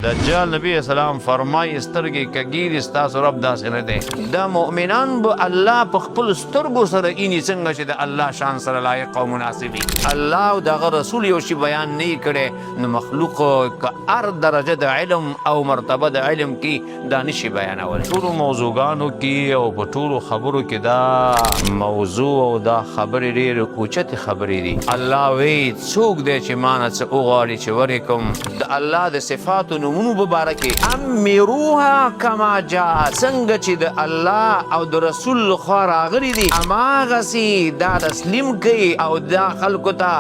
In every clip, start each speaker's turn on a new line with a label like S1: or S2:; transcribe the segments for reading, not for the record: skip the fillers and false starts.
S1: دجال نبی اسلام فرمایي سترګې کږې دي، ستاسو رب داسې نه دی. دا مؤمنان به الله په خپلو سترګو سره ایني، څنګه چې د الله شان سره لایق او مناسب وي. الله او د هغه رسول یو شي بیان نه کړی، نو مخلوق که هر درجه د علم او مرتبه د علم کې دا نشي بیانولی. ټولو موضوعګانو کې او په ټولو خبرو کې دا موضوع او دا خبرې ډېرې اوچتې خبرې دي. الله وایي څوک دی چې ما نه څه وغواړي چې ورې کوم؟ د الله د صفاتو نومونو په باره کې امروها کما جاء، څنګه چې د الله او د رسول لخوا راغلي دي هماغسې دا تسلیم کوي او دا خلکو ته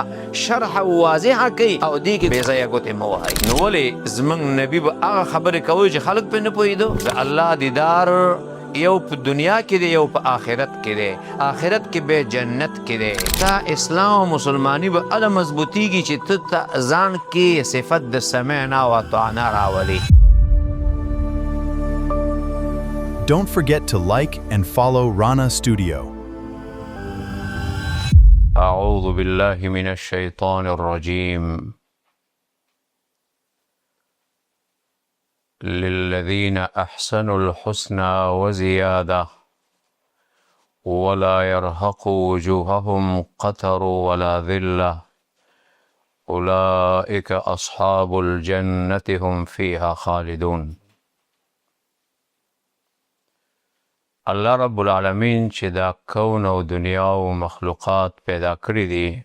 S1: شرح او واضحه کوي او دې کې بې ځایه ګوتې مه وهئ. نو ولې زموږ نبي به هغه خبرې کوي چې خلک پرې نه پوهېدو؟ د الله دیدار یو په دنیا کې دی، یو په آخرت کې دی، آخرت کې به جنت کې دی. تا اسلام او مسلمانی به اله مضبوطیږي چې ته ته ځان کې صفت د سمعنا و اطعنا راولي.
S2: Don't forget to like and follow Rana Studio.
S1: أعوذ بالله من الشيطان الرجيم. للذين أحسنوا الحسنى وزيادة ولا يرهق وجوههم قتر ولا ذلة أولئك أصحاب الجنة هم فيها خالدون. الله رب العالمین چې دا کون او دنیا او مخلوقات پیدا کړي دي،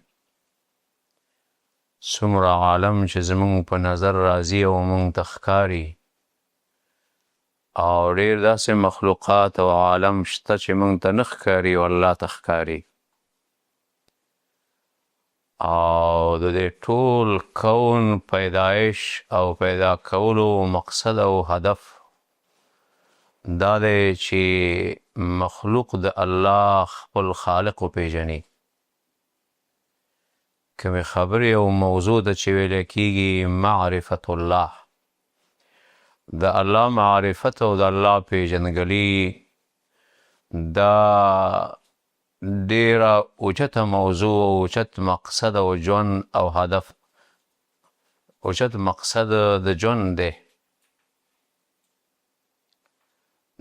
S1: څومره عالم چې زمونږ په نظر راځي او مونږ ته ښکاري، او ډېر داسې مخلوقات او عالم شته چې مونږ ته نه ښکاري او الله ته ښکاري. او د دې ټول کون پیدایش او پیدا کولو مقصد او هدف دا دی چې مخلوق د الله خپل خالق وپېژني. کومې خبرې او موضوع ته چې ویلی کېږي معرفت الله، د الله معرفت او د الله پېژندګلي دا ډېره اوچته موضوع او اوچت مقصد او ژوند او هدف، اوچت مقصد د ژوند دی.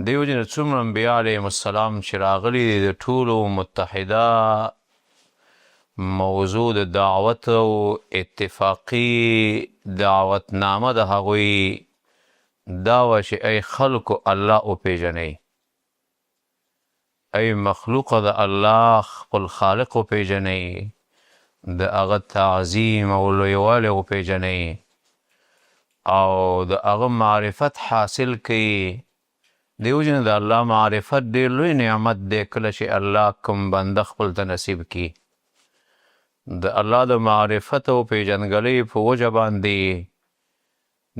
S1: دې وجې نه څومره انبیا علیهم السلام چې راغلي دي، د ټولو متحده موضوع د دعوت او اتفاقي دعوتنامه د هغوی دا وه چې ای خلکو الله وپېژنئ، ای مخلوق د الله خپل خالق وپېژنئ، د هغه تعظیم او لویوالی وپېژنئ او د هغه معرفت حاصل کړئ. دې وجې نه د الله معرفت ډېر لوی نعمت دی، کله چې الله کوم بنده خپل ته نصیب کړي. د الله د معرفت او پېژندګلۍ په وجه باندې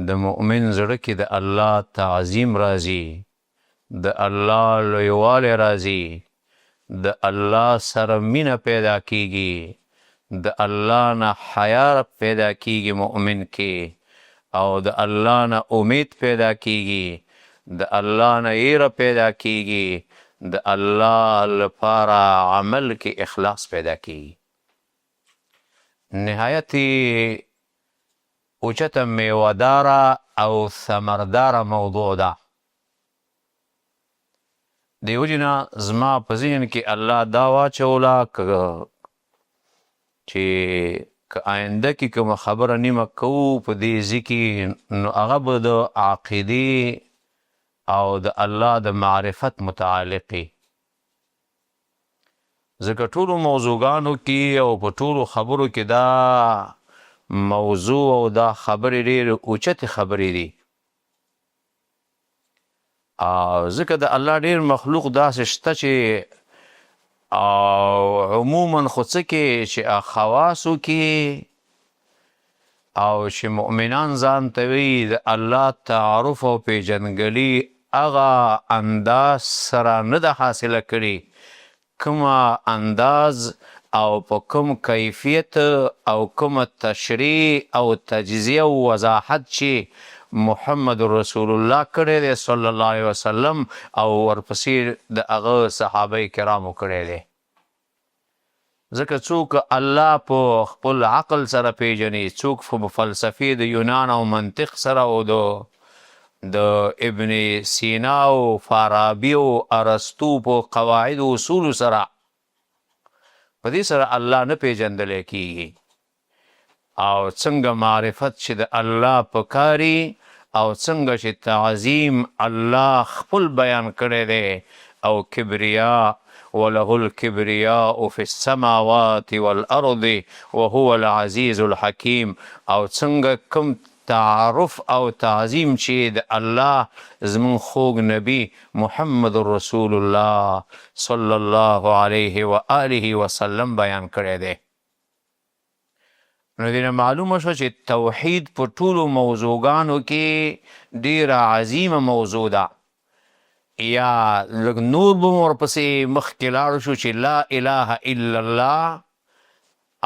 S1: د مؤمن زړه کې د الله تعظیم راځي، د الله لویوالی راځي، د الله سره مینه پیدا کیږي، د الله نه حیا پیدا کیږي مؤمن کې، او د الله نه امید پیدا کیږي، د الله نه یره پیدا کیږي، د الله لپاره عمل کې اخلاص پیدا کیږي. نهایت اوچته میوهداره او ثمرداره موضوع ده. دې وجې نه زما په ذهن کې الله دا واچوله چې که آینده کې کومه خبره نیمه کوو په دې ځای کې، نو هغه به د عقیدې او د الله د معرفت متعلق وي. ځکه ټولو موضوعګانو کې او په ټولو خبرو کې دا موضوع او دا خبرې ډېرې اوچتې خبرې دي. او ځکه د الله ډېر مخلوق داسې شته چې او عموما خو څه کې چې خواصو کې او چې مؤمنان ځان ته وایي د الله تعارف او پېژندګلي هغه انداز سره نه ده حاصله کړې کومه انداز او په کوم کیفیت او کومه تشریح او تجزیه او وضاحت چې محمد رسول الله کړی دی صلی الله علیه وسلم او ورپسې د هغه صحابه کرامو کړی دی. ځکه څوک الله په خپل عقل سره پیژني، څوک په فلسفې د یونان او منطق سره او د ابن سینا او فارابي او ارسطو په قواعد او اصولو سره، په دې سره الله نه پیژندلی کیږي. او څنګه معرفت چې د الله پکاري او څنګه چې تعظیم الله خپل بیان کړی دی، او کبریا وله الکبریاء فی السماوات والارض وهو العزیز الحکیم، او څنګه کوم تعارف او تعظیم چې د الله زمونږ خوږ نبی محمد رسول الله صلی الله علیه و آله وسلم بیان کړی دی. نو دې نه معلومه شوه چې توحید په ټولو موضوعګانو کې ډېره عظیمه موضوع ده. یا لږ نور به ورپسې مخکې لاړ شو چې لا اله الا الله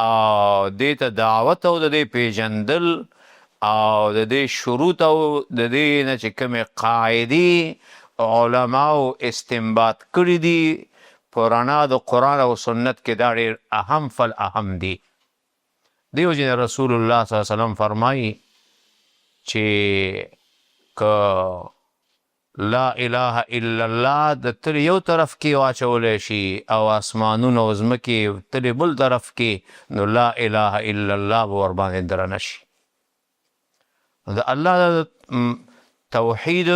S1: او دې ته دعوت او د دې پېژندل او د دې شروط او د دې نه چې کومې قاعدې علماو استنباط کړي دي په رڼا د قرآن او سنت کې، دا ډېر اهم فل اهم دي. دې وجې نه رسول الله صلی الله علیه وسلم فرمایي چې که لا اله الا الله د تلې یو طرف کې واچولی شي او اسمانونه او ځمکې تلې بل طرف کې، نو لا اله الا الله به ورباندې درنه شي. د الله توحید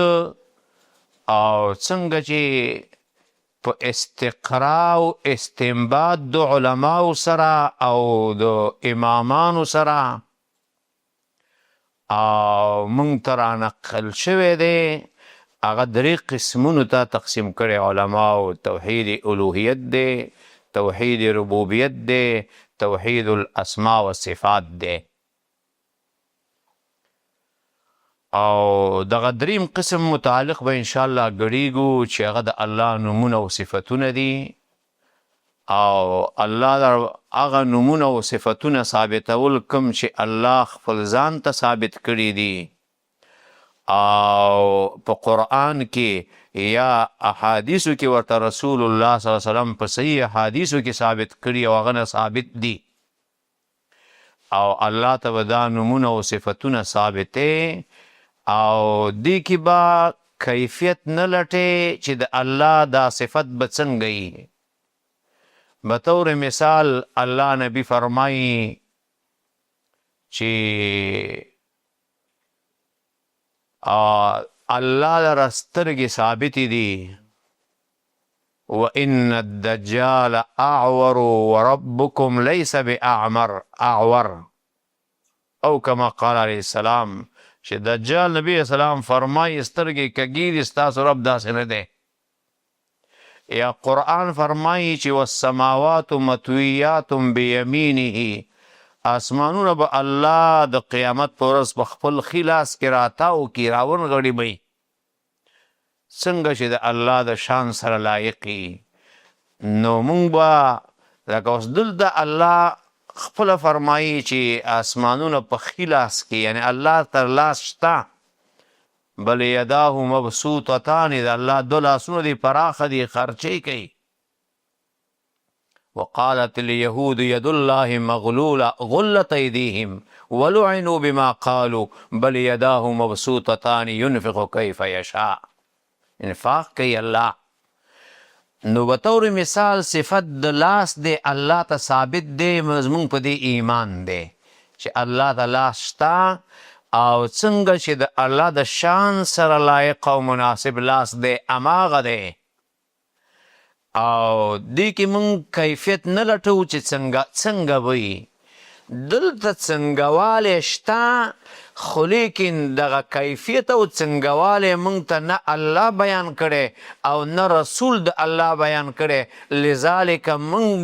S1: او څنګه چې په استقراء او استنباط د علماو سره او د امامانو سره او مونږ ته را نقل شوی دی، هغه درې قسمونو ته تقسیم کړی علماو: توحید الوهیت دی، توحید ربوبیت دی، توحید الاسماء والصفات دی. او دغه دریم قسم متعلق به انشاءالله ګړیږو چې هغه د الله نومونه او صفتونه دي، او الله هغه نومونه او صفتونه ثابتول کوم چې الله خپل ځان ته ثابت کړي دي او په قرآن کې یا احادیثو کې ورته رسول الله صلی الله علیه وسلم په صحیح احادیثو کې ثابت کړي او هغه نه ثابت دي، او الله ته به دا نومونه او صفتونه ثابتې او دې کې به کیفیت نه لټې چې د الله دا صفت به څنګه وي. به طور مثال الله نبی فرمایي چې الله لره سترګې ثابتې دي، وان الدجال اعور وربكم ليس باعمر اعور، او کما قال علیه السلام، چې دجال نبی علیه السلام فرمایي سترګې کږې دي، ستاسو رب داسې نه دی. یا قرآن فرمایي چې والسماوات مطویات بیمینه، آسمانونه به الله د قیامت پر ورځ په خپل ښي لاس کې راتاو کړي، راونغړي به یې، څنګه چې د الله د شان سره لایق وي. نو مونږ به لکه اوس دلته الله خپله فرمایي چې آسمانونه په ښي لاس کې، یعنې الله تر لاس شته، بل یداه مبسوطتان، د الله دوه لاسونه دي پراخه دي، خرچې کوي. وقالت اليهود يد الله مغلولة غلت أيديهم ولعنوا بما قالوا بل يداه مبسوطتان ينفق كيف يشاء. انفاق کوي الله. نو به طور مثال صفت د لاس دی الله ته ثابت دی، زمونږ په دې ایمان دی چې الله ته لاس شته، او څنګه چې د الله د شان سره لایق او مناسب لاس دی هماغه دی. او دې کې مونږ کیفیت نه لټوو چې څنګه وي، دلته څنګهوالی شته، خو لیکن دغه کیفیت او څنګهوالی مونږ ته نه الله بیان کړی او نه رسول د الله بیان کړی، لذلک مونږ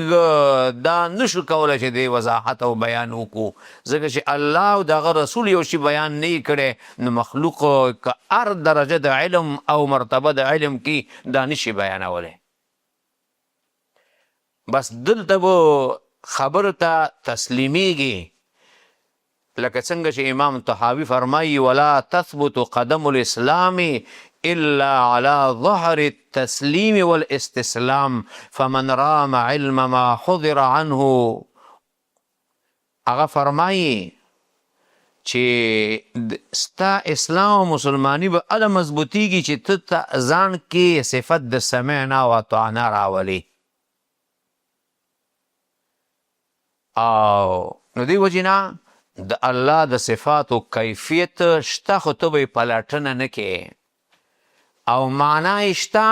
S1: دا نشو کولی چې دې وضاحت او بیان وکړو، ځکه چې الله او دغه رسول یو شی بیان نه کړی، نو مخلوق که هر درجه د علم او مرتبه د علم کې دا نشي بیانولی. بس دلته به خبرو ته تسلیمیږي، لکه څنګه چې امام طحاوي فرمایي ولا تثبت قدم الاسلام الا على ظهر التسليم والاستسلام، فمن رام علم ما حضر عنه. هغه فرمایي چې ستا اسلام او مسلمانی به اله مضبوطیږي چې ته ځان کې صفت د سمعنا و اطعنا راولي. او نو دې وجې نه د الله د صفاتو کیفیت شته، خو ته به یې پلټنه نه کې، او معنا یې شته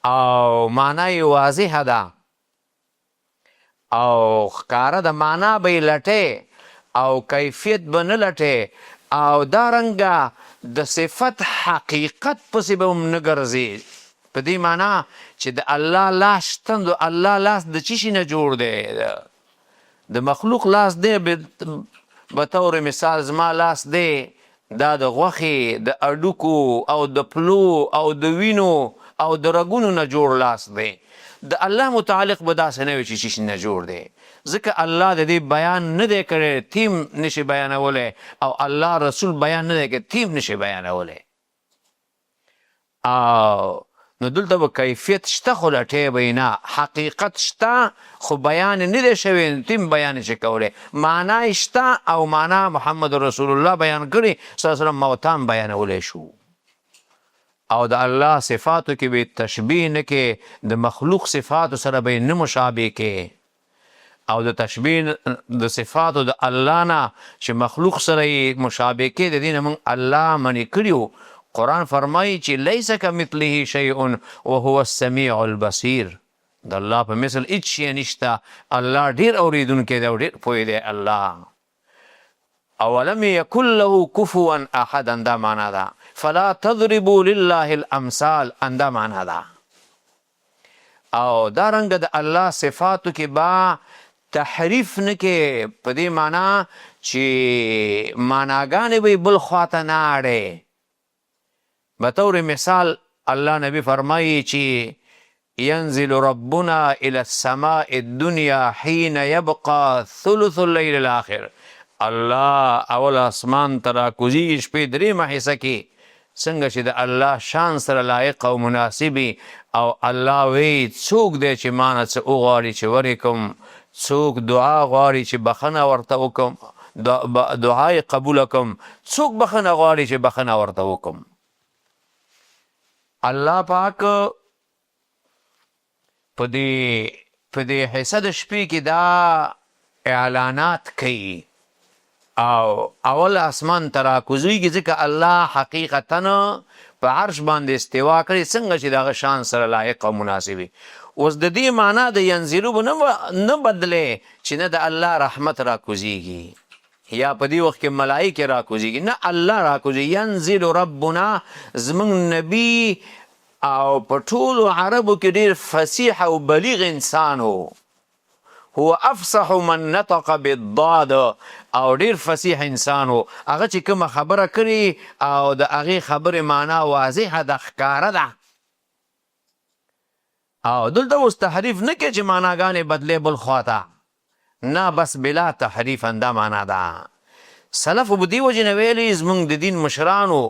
S1: او معنا یې واضحه ده او ښکاره ده، معنا به یې لټې او کیفیت به نه لټې، او دارنګه د صفت حقیقت پسې به هم نه ګرځې. په دې معنا چې د الله لاس شته، نو الله لاس د چی شي نه جوړ دی؟ د مخلوق لاس دی. به طور مثال زما لاس دی، دا د غوښې، د اډوکو او د پلو او د وینو او د رګونو نه جوړ لاس دی. د الله متعلق به داسې نه وي چې چی شي نه جوړ دی، ځکه الله د دې بیان نه دی کړی، تیم نشي بیانولی، او الله رسول بیان نه دی کړی، تیم نشي بیانولی. او نو دلته به کیفیت شته خو لټې به یې نه، حقیقت شته خو بیان نه دی شوی، نو تیم بیان نشي کولی. معنا یې شته او معنا محمد رسول الله بیان کړي صلی الله علیه وسلم، موتام بیانولی شو. او د الله صفاتو کې به تشبیه نه کې، د مخلوق صفاتو سره به نه مشابه کې، او د تشبیه د صفاتو د الله نه چې مخلوق سره یې مشابه کې، د دې نه موږ الله منع کړي وو. قرآن فرمایي چې لیس کمثله شیء وهو السمیع البصیر. د الله په مثل هیڅ شی نشته، الله ډېر اورېدونکی دی او ډېر پوه دی الله. اولم یکن له کفوا احد، دا معنا ده. فلا تضربوا لله الامثال، دا معنا ده. او دا رنګ د الله صفاتو کې با تحریف نه کې، په دې معنا چې معناګانې به یې بل خواته نه اړې. به طور مثال الله نبی فرمایي چې ينزل ربنا إلى السماء الدنيا حين يبقى ثلث الليل الآخر. الله اول اسمان ته راکوزیږي شپې درېیمه حصه کې، څنګه چې د الله شان سره لایق او مناسب، او الله وی څوک دی چې ما نه څه وغواړي چې ورې کوم، څوک دعا غواړي چې بخښنه ورته وکړم، دعا یې قبوله کړم، څوک بخښنه غواړي چې بخښنه ورته وکړم. الله پاک په دې حصه د شپې کې دا اعلانات کوي او اول اسمان ته راکوزیږي، ځکه الله حقیقتا په عرش باندې استوا کړې، څنګه چې د هغه شان سره لایق او مناسب وي. اوس د دې معنا د ینزلو به نه بدلې چې نه د الله رحمت راکوزیږي یا په دې وخت کې ملایکې راکوزیږي، نه الله راکوزیږي. ینزل ربنا، زموږ نبی او په ټولو عربو کې ډېر فصیح او بلیغ انسان و، هو افصح من نطق بالضاد، او ډېر فصیح انسان و. هغه چې کومه خبره کړې او د هغې خبرې معنا واضحه ده، ښکاره ده. او دلته اوس تحریف نه کوي چې معناګانې بدلې بل خواته، نه، بس بلا تحریف دا معنا ده. سلفو به دې وجې نه ویلي زموږ د دین مشرانو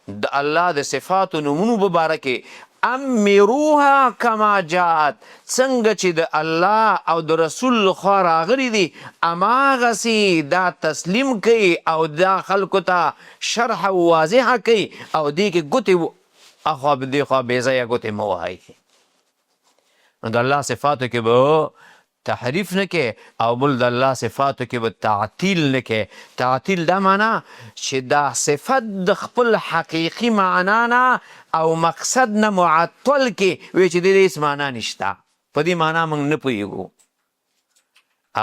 S1: د الله د صفاتو نومونو په باره کې امروها کما جاءت، څنګه چې د الله او د رسول لخوا راغلي دي هماغسې دا تسلیم کوي او دا خلکو ته شرح او واضحه کوي، او دې کې ګوتې اخوا به دې خوا بې ځایه ګوتې مه وهئ. نو د الله صفاتو کې به تحریف نه کې، او بل د الله صفاتو کې به تعطیل نه کې. تعطیل دا معنا چې دا صفت د خپل حقیقي معنا نه او مقصد نه معطل کې، وی چې د دې هیڅ معنا نشته، په دې معنا موږ نه پوهیږو.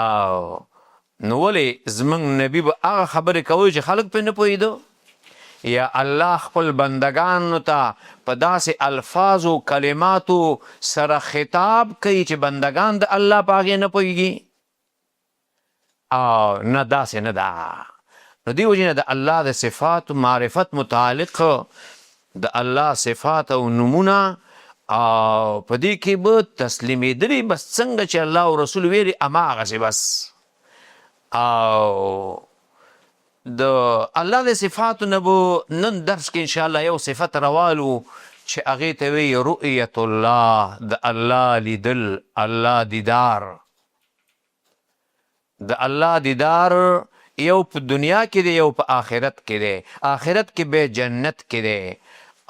S1: او نو ولې زموږ نبی به هغه خبرې کوي چې خلک پرې نه پوهېدو، یا الله خپل بندگانو ته په داسې الفاظو کلماتو سره خطاب کوي چې بندگان د الله په هغې نه پوهېږي؟ او نه، داسې نه ده. نو دې وجې نه د الله د صفاتو معرفت متعلق د الله صفات او نومونه او په دې کې به تسلیمېدلي، بس څنګه چې الله او رسول ویلي هماغسې بس. او د الله د صفاتو نه به نن درس کې ان شاء الله یو صفت روالو چې هغې ته وایي رؤیت الله، د الله لیدل، الله دیدار. د الله دیدار یو په دنیا کې دی، یو په آخرت کې دی. آخرت کې به جنت کې دی،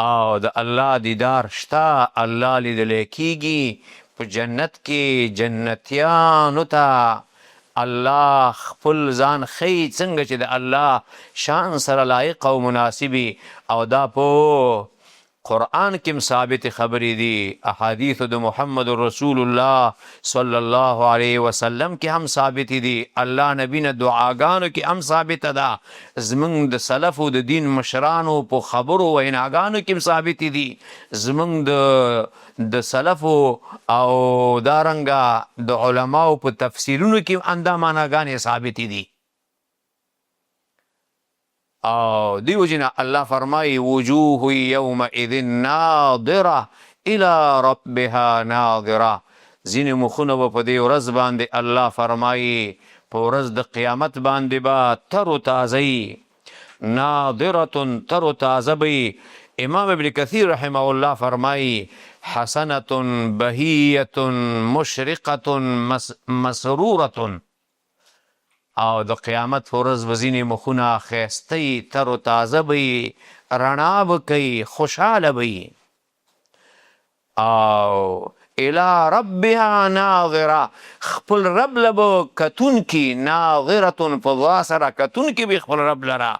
S1: او د الله دیدار شته، الله لیدلی کیږي. په جنت کې جنتیانو ته الله خپل ځان ښیي، څنګه چې د الله شان سره لایق او مناسب وي. او دا په قرآن کې هم ثابتې خبرې دي، احادیث د محمد رسول الله صلی الله علیه وسلم کې هم ثابتې دي، الله نبی نه دعاګانو کې هم ثابته ده، زمونږ د سلفو د دین مشرانو په خبرو ویناګانو کې هم ثابتې دي، زمونږ د سلفو او دارنګه د علماو په تفسیرونو کې هم همدا معناګانې ثابتې دي. او دی وجنه الله فرمایي وجوه یومئذ ناظره الی ربها ناظره. ځینې مخونه به په دې ورځ باندې الله فرمایي په ورځ د قیامت باندې به تر و تازه وي، ناظرة تر و تازه به وي. امام ابن کثیر رحمه الله فرمایي حسنة بهیة مشرقة مسرورة. او د قیامت په ورځ به ځینې مخونه ښایسته وي، تر و تازه به وي، رڼا به کوي، خوشحاله به وي. او الی ربها ناظره، خپل رب له به کتونکي، ناظرة په دعا سره کتونکي به خپل رب لره.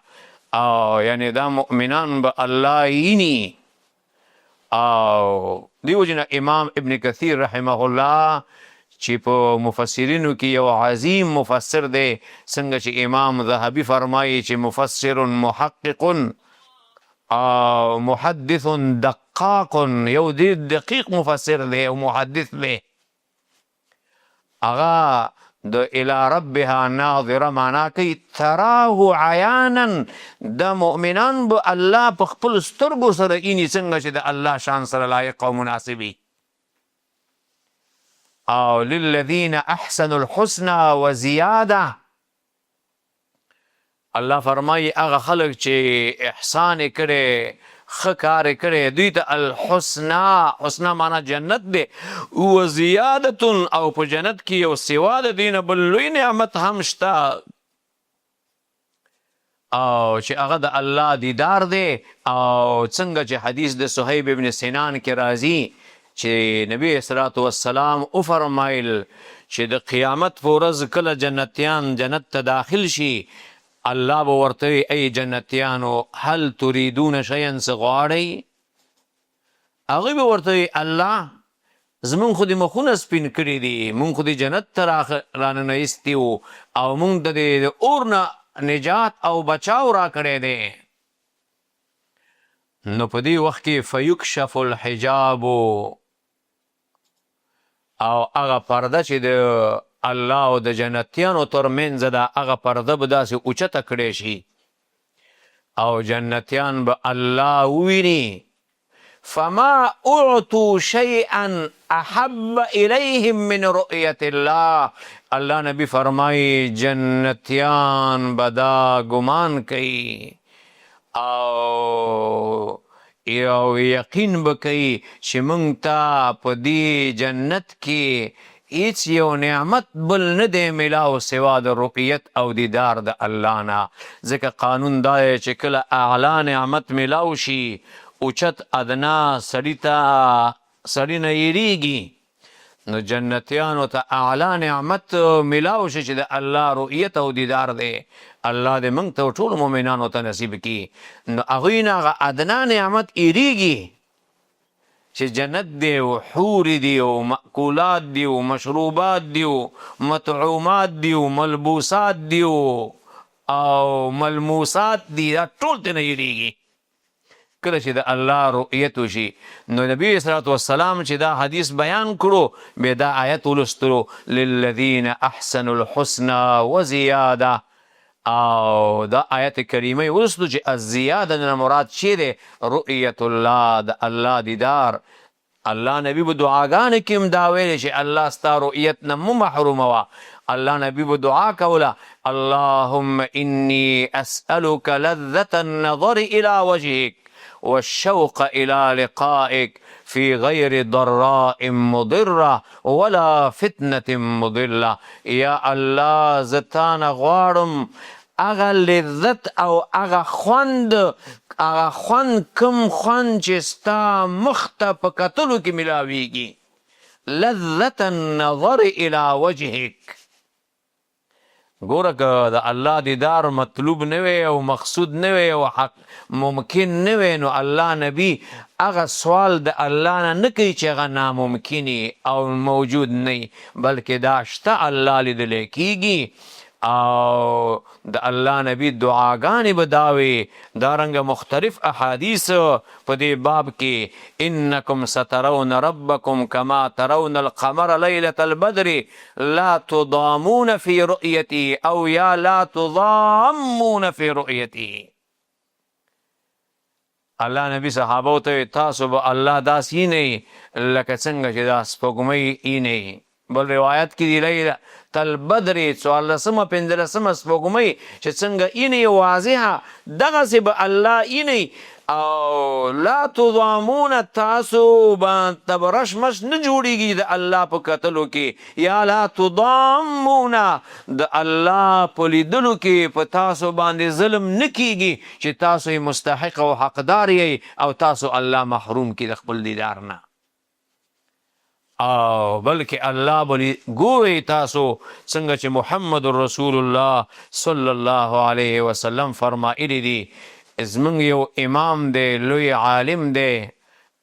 S1: او یعنې دا مؤمنان به الله ویني. او دې وجې نه امام ابن کثیر رحمه الله چې په مفسرینو کې یو عظیم مفسر دی، څنګه چې امام ذهبي فرمایي چې مفسر محقق او محدث دقاق، یو ډېر دقیق مفسر دی او محدث دی. هغه د الی ربها ناظره معنا کوي تراه عیانا، دا مؤمنان به الله په خپل سترګو سره ویني، څنګه چې د الله شان سره لایق او مناسب وي. او للذین احسنوا الحسنى وزیاده، الله فرمایي هغه خلک چې احسان یې کړی، ښه کار یې کړی، دوی ته الحسنا، حسنا معنا جنت دی، وزیادة، او په جنت کې یو سوا د دې نه بل لوی نعمت هم شته، او چې هغه د الله دیدار دی. او څنګه چې حدیث د صهیب ابن سنان کې راځي چې نبی علیه والسلام وفرمایل چې د قیامت په ورځ کله جنتیان جنت ته داخل شي، الله به ورته وایي ای جنتیانو هل تریدون شیئا، څه غواړئ؟ هغوی به ورته وایي الله زمونږ خو دې مخونه سپین کړي دي، مونږ خو دې جنت ته راننه ایستي وو، او مونږ ته دې د اور نه نجات او بچاو راکړی دی. نو په دې وخت کې فیکشف الحجاب، او هغه پرده چې د الله او د جنتیانو ترمنځ ده، هغه پرده به داسې اوچته کړی شي، او جنتیان به الله وویني. فما اعطوا شیئا احب الیهم من رؤیت الله، الله نبی فرمایي جنتیان به دا ګمان کوي او یو یقین به کوي چې موږ ته په دې جنت کې هیڅ یو نعمت بل نه دی ملاو سوا د رؤیت او دیدار د الله نه. ځکه قانون دا دی چې کله اعلی نعمت ملاو شي، اوچت ادنا سړي ته سړي نه هېرېږي. نو جنتیانو ته اعلی نعمت ملاو شي چې د الله رؤیت او دیدار دی، الله دې موږ ته ټولو مؤمنانو ته نصیب کړي. نو هغوی نه هغه ادنا نعمت هېرېږي چې جنت دی او حورې دي او مأکولات دي او مشروبات دي او مطعومات دي او ملبوسات دي او ملموسات دي، دا ټول ترې نه هېرېږي کله چې د الله رؤیت وشي. نو نبی صلی والسلام چې دا حدیث بیان کړو، بیا دا آیت ولوستلو للذین احسنوا الحسنى وزیاده، او دا آیت کریمه یې ولوستو چې الزیاده نه مراد چی دی؟ رؤیت الله، د الله دیدار. الله نبی به دعاګانو کې هم دا ویلې چې الله ستا رؤیت نه مو محروموه. الله نبی به دعا کوله اللهم إني أسألك لذة النظر إلى وجهك والشوق إلى لقائك في غير ضراء مضرة ولا فتنة مضلة. یا الله، زه تا نه غواړم هغه لذت او هغه خوند، هغه خوند کوم خوند چې ستا مخ ته په کتلو کې ملاویږي، لذة النظر إلى وجهك. ګوره که د الله دیدار مطلوب نه وی او مقصود نه وی او حق ممکن نه وی، نو الله نبی هغه سوال د الله نه نه کوي چې هغه ناممکني او موجود نه وي، بلکې دا شته، الله لیدلی کیږي. او د الله نبی دعاګانې به دا وي. دارنګه مختلف احادیث په دې باب کې، انکم سترون ربکم کما ترون القمر لیلة البدر لا تضامون فی رؤیته او یا لا تضامون فی رؤیته. الله نبی صحابه ته وی، تاسو به الله داسې وینئ لکه څنګه چې دا سپوږمۍ وینئ. بل روایت کې دی لیلة البدر 14مه 15مه سپوږمۍ چې څنګه وینئ واضحه، دغسې به الله وینئ. او لا تضامون، تاسو به تبرش مش نه جوړیږي د الله په کتلو کې، یا لا تضامون، د الله په لیدلو کې په تاسو باندې ظلم نه کیږي چې تاسو یې مستحق او حقدار یئ او تاسو الله محروم کړي د خپل دیدار نه، او بلکې الله به ګورئ تاسو څنګه چې محمد رسول الله صلی الله علیه وسلم فرمایلی دي. زمونږ یو امام دی، لوی عالم دی،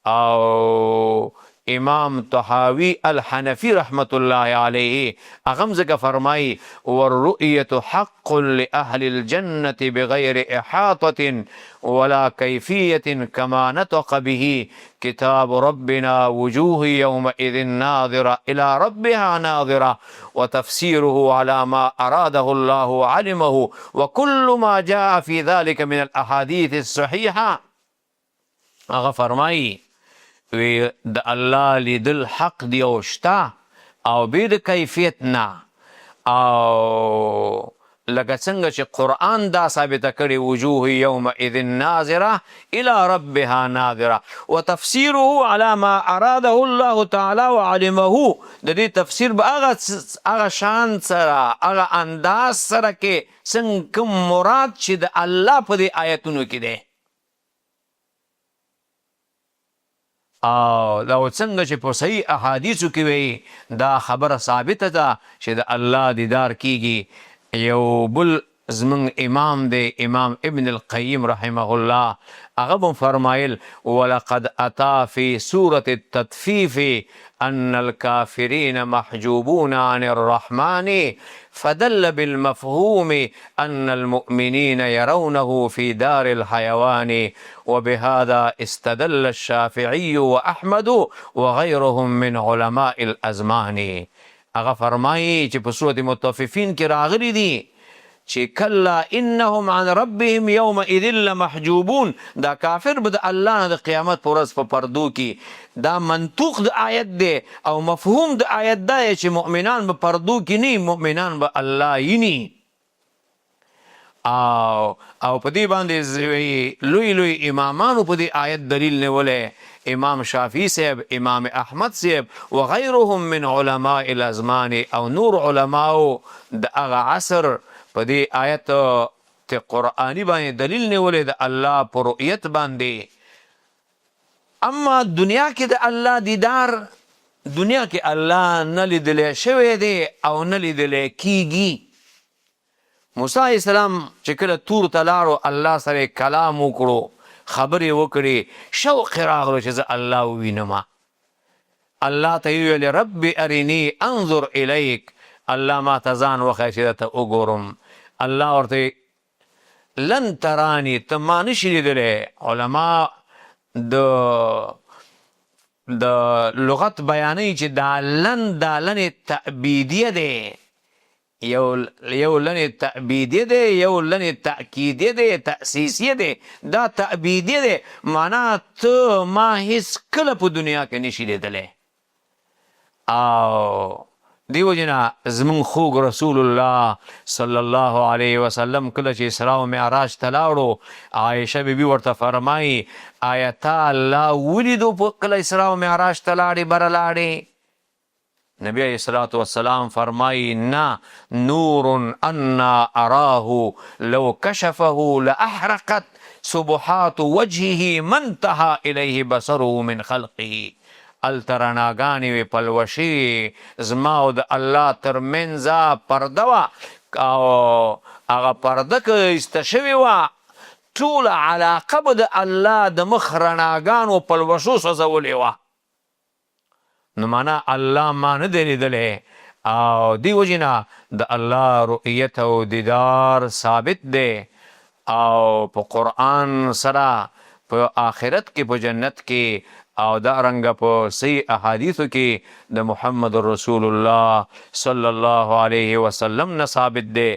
S1: او امام طحاوی الحنفی رحمت الله علیه، هغه هم ځکه فرمایي والرؤیة حق لأهل الجنة بغیر احاطة ولا کیفیة کما نطق به کتاب ربنا وجوه یومئذ ناظرة إلى ربها ناظرة وتفسیره على ما أراده الله وعلمه وكل ما جاء في ذلك من الأحاديث الصحيحة. هغه فرمایي وی د الله لیدل حق دی او شته او بې د کیفیت نه، او لکه څنګه چې قرآن دا ثابته کړې وجوه یومئذ ناظرة إلى ربها ناظرة وتفسیره على ما أراده الله تعالی وعلمه. د دې تفسیر به هغه شان سره، هغه انداز سره کې څنګه کوم مراد چې د الله په دې آیتونو کې دی، او دا څنګه چې په صحیح احادیثو کې وی دا خبره ثابته ده چې د الله دیدار کیږي. یو بل زمونږ امام دی، امام ابن القیم رحمه الله، هغه به فرمایل ولقد اتا فی سورة التطفیف ان الكافرین محجوبون عن الرحمن فدل بالمفهوم ان المؤمنین يرونه في دار الحيوان وبهذا استدل الشافعي واحمد وغيرهم من علماء الازمان. هغه فرمایي چې په سورة مطففین کې راغلي دي چې کلا انهم عن ربهم یومئذ لمحجوبون، دا کافر به د الله نه د قیامت په ورځ په پردو کې. دا منطوق د آیت دی او مفهوم د آیت دا دی چې مؤمنان به پردو کې نه، مؤمنان به الله ویني. او په دې باندې لوی لوی امامانو په دې آیت دلیل نیولی، امام شافعي صاحب، امام احمد صاحب وغیرهم من علماء الازمان او نور علماو د هغه عصر په دې آیت ته قرآني باندې دلیل نیولی د الله په رؤیت باندې. اما دنیا کې د الله دیدار، دنیا کې الله نه لیدلی شوی دی او نه لیدلی کیږي. موسی علیه السلام چې کله طور ته لاړو، الله سره یې کلام وکړو، خبرې وکړې، شوق یې راغلو چې زه الله ووینم. الله ته یې وویل رب ارني انظر الیک، الله ما ته ځان وښیه چې درته وګورم. الله ورته لن تراني، ته ما نشي لیدلی. علما د لغت بیانوي چې دا لن، دا لن تأبیدیه دی، یو لن تأبیدیه دی، یو لن تأکیدیه دی، تأسیسیه دی. دا تأبیدیه دی، معنا ته ما هیڅ کله په دنیا کې نشي لیدلی. او دې وجې نه زمونږ خوږ رسول الله صلی الله علیه وسلم کله چې اسراء او معراج ته لاړو، عایشه بي بي ورته فرمایي، آیا تا الله ولیدو په کله اسراء او معراج ته لاړې بره لاړې؟ نبی علیه الصلاة والسلام فرمایي، نه، نور انا اراه لو کشفه لاحرقت سبحات وجهه ما انتهی الیه بصره من خلقه. هلته رڼاګانې وې، پلوشې وې، زما او د الله تر منځ پرده وه او هغه پرده که ایسته شوې وه، ټوله علاقه به د الله د مخ رڼاګانو پلوشو سوځولې وه. نو معنی الله ما نه دی لیدلی او دې وجې نه د الله رؤیت او دیدار ثابت دی او په قرآن سره په آخرت کې په جنت کې او دا رنګه په صحیح احادیثو کې د محمد رسول الله صلی الله علیه وسلم نه ثابت دی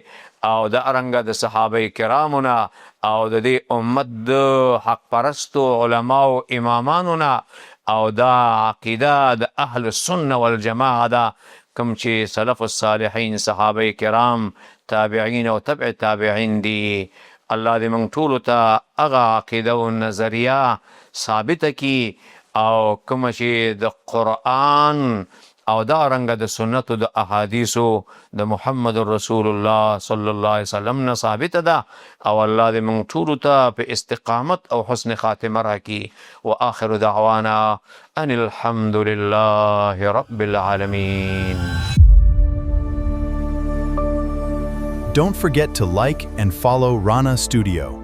S1: او دا رنګه د صحابه کرامو نه او د دې امت د حق پرستو علماو امامانو نه، او دا عقیده د اهل السنة والجماعة ده کوم چې سلف الصالحین صحابه کرام تابعین او تبع تابعین دي. الله دې موږ ټولو ته هغه عقیده او نظریه ثابته کړي او کومه چې د قرآن او دا رنګه د سنتو د احادیثو د محمد رسول الله صلی الله علیه وسلم نه ثابته ده، او الله دې موږ ټولو ته په استقامت او حسن خاتمه راکړي. وآخر دعوانا ان الحمد لله رب العالمین.
S2: Don't forget to like and follow Rana Studio.